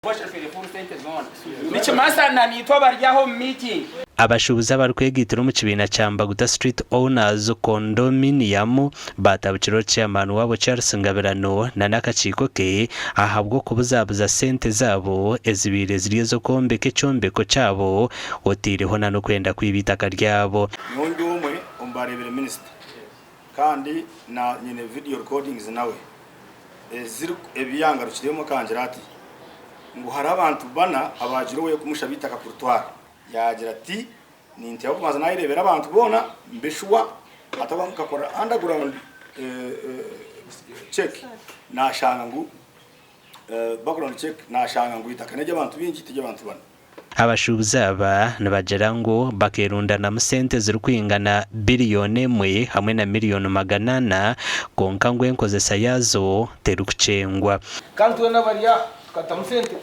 Bashashwire full sente zoona. Nikimasa na naitwe abari aho omu meeting. Abashuubuzi abarikwegaitira omu kibiina kya Mbaguta Street Owners Condominium baatabukire Chairman waabo Charles Ngabirano na n'akakiiko ke ahabw'okubuzabuza sente zaabo ezibaire ziri ez'okwombeka ekyombeko kyabo oteireho na n'okwenda kwiba eitaka ryabo. Nyowe ndi omwe omu baareebire minisita kandi na nyine video recordings nawe eziri ebi yangarukiremu akangira ati ngu hariho abantu bana abaagiire owe kumushaba eitaka kuritwara. Yaagira ati ninteekwa kubanza naayereebera abantu boona mbe shuwa hatabaho nkakora underground check naashanga ngu background check naashanga ngu eitaka n'ery'abantu baingi tiry'abantu bana. Abashuubuzi aba nibagira ngu bakerundanamu sente ezirikwingana biriyoni emwe hamwe na miriyoni 400 kwonka ngu enkozesa yaazo terikukyengwa. Kandi twena abari aha tukatamu sente.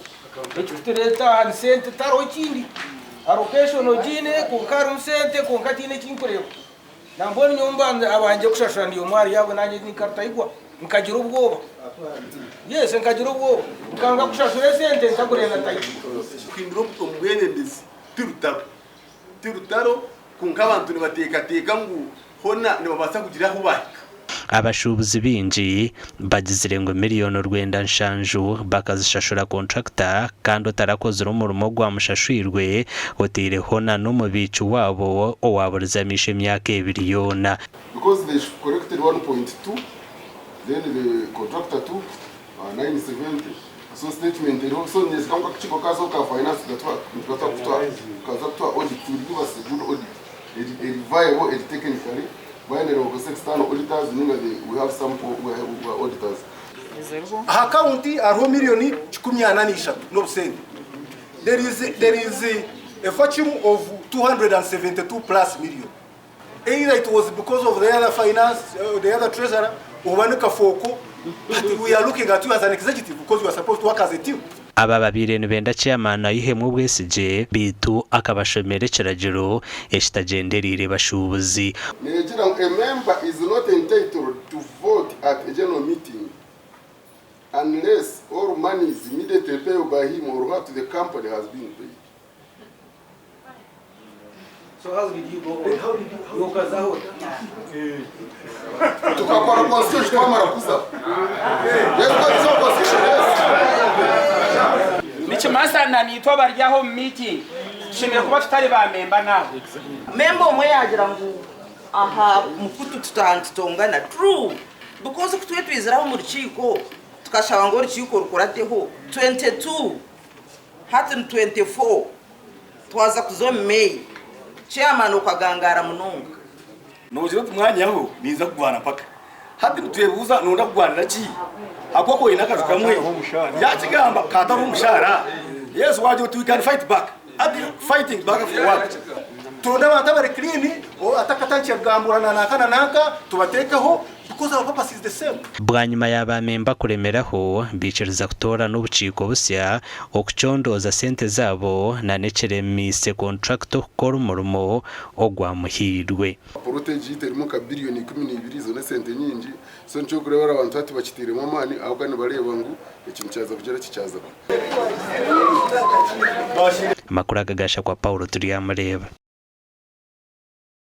Ekikutureeta aha ni sente tihariho ekindi. Allocation ogiine kwonka harimu sente kwonka tihaine eki nkureeba. Nambwenu nyowe mbanze abangye kushashura ndi omwe ahari abo nanye ni nka Rutayigwa nkagira obwoba. Yes nkagira obwoba nkanga kushashura esente ntagure na title. Kuhindura omu bwebembezi ti rutaro, ti rutaro kwonka abantu nibateekateeka ngu hoona nibabaasa kugira ahu baahika. Abashuubuzi baingi bagizire ngu miriyoni 97 bakazishashura kontrakita kandi otarakozire omurimo ogwamushashwirwe oteireho na n'omubiiki waabo owaaburize amaisho emyaka ebiri yoona. Because they collected 1.2 then the contractor took 970 so statement eriho so nyesika ngu akakiiko kaza ka finance nikaza kutuha audit will give us a good audit eri viable eri technically Baine bakozesa external auditors ninga they we have some who are auditors. Aha county hariho million 43 n'obusente. There is there is a vacuum of 272 plus million. Either it was because of the other finance, the other treasurer, oba ni kafooko, but we are looking at you as an executive because you are supposed to work as a team. Aba babaire nibenda chairman ayihemu obwesigye beitu akabashomera ekiragiro ekitagyendereire bashuubuzi. Neegira ngu a member is not entitled to vote at a general meeting unless all monies immediately payable by him or her to the company has been paid. So how did you go on? How did you okazaho ota? Tukakora constitution twamara kuzaho. Yes, twagizeho constitution, yes. Nikimasa na naitwe abari aho omu meeting tushemereire kuba tutari ba memba naabo. Memba omwe yaagira ngu aha mukutu tutaaha nitutongana. True! Because ku tube twizire aha omu rukiiko tukashaba ngu orukiiko rukurateho 22 hati ni 24 Twaza kuza omu May, chairman okagangaara munonga. Noogira oti mwanyaho ninza kugwana mpaka. Hati nitwebuuza noyenda kugwanira ki? Ahabw'okuba oine akaju kamwe. Yaakigamba ka hatariho omushaara. Yes waagira oti we can fight back. Hati fighting back for what? Turonde abantu abari clean atakatandikire kugambura na nanka na nanka tubatekeho because our purpose is the same. Bwanyima ya baamemba kuremeraho, baikiriza kutoorana obukiiko busya okucondooza sente zaabo na n'ekiremeise kontrakita okukora omurimo ogwamuhairwe. Poloti egi yaitu erimu nka biriyoni 12 ezo n'esente nyingi so nikyo orikureeba abantu hati bakiteiremu amaani ahabw'okuba nibareeba ngu ekintu kyaza kugira ki kyaza kuhika. Amakuru aga gashakwa Paulo Turyamureeba.